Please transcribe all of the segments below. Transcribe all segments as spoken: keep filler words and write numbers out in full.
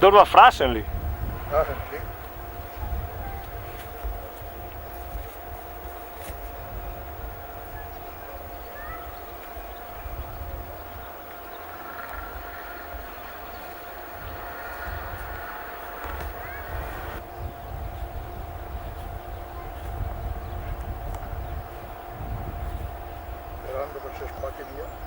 Dóe va Frassen lü? Ah, sì. Sperando che se spache via.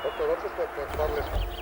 Dopo, dopo per, per farle fare.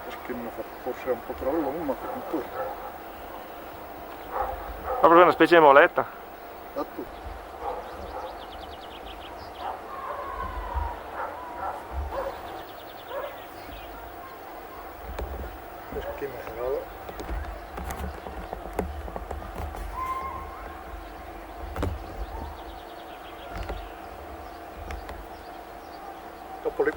Perché me ne fa forse un po' troppo lungo, ma comunque. Ma proprio una specie di moletta. Esatto. Perché me ne fa?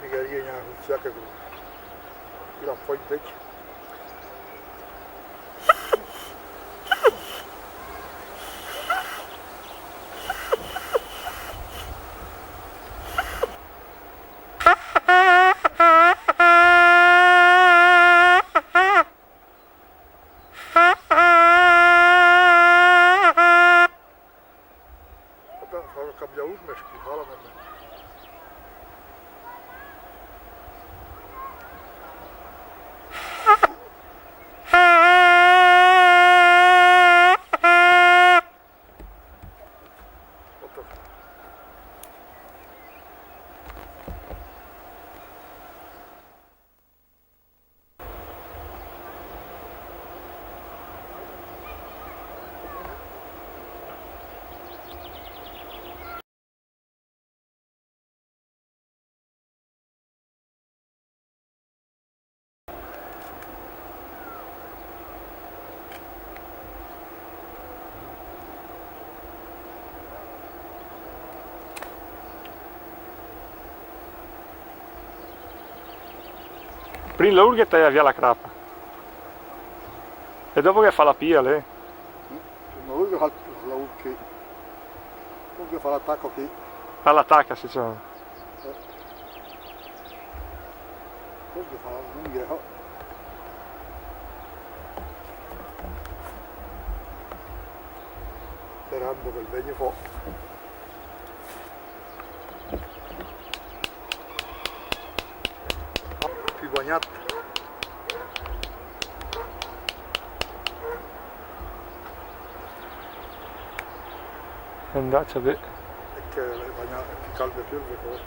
Magari gh'è öna cuccia che la fa in tecchia. Spèta, fó cambià ü, ma schifala, ma... Prim lur ghe taia vià la crapa. E dopo ghe fa la pia, lé? Prim lur ghe fa la urche. Pò ghe fa la taca chì. Ah, la taca, sì, ciò. Eh. Pò ghe fa la lunghe, oh. Sperando che 'l vegna fò. Pì bagnat. Andacc bé. E che l'è bagnat, che calde piö, che cosa.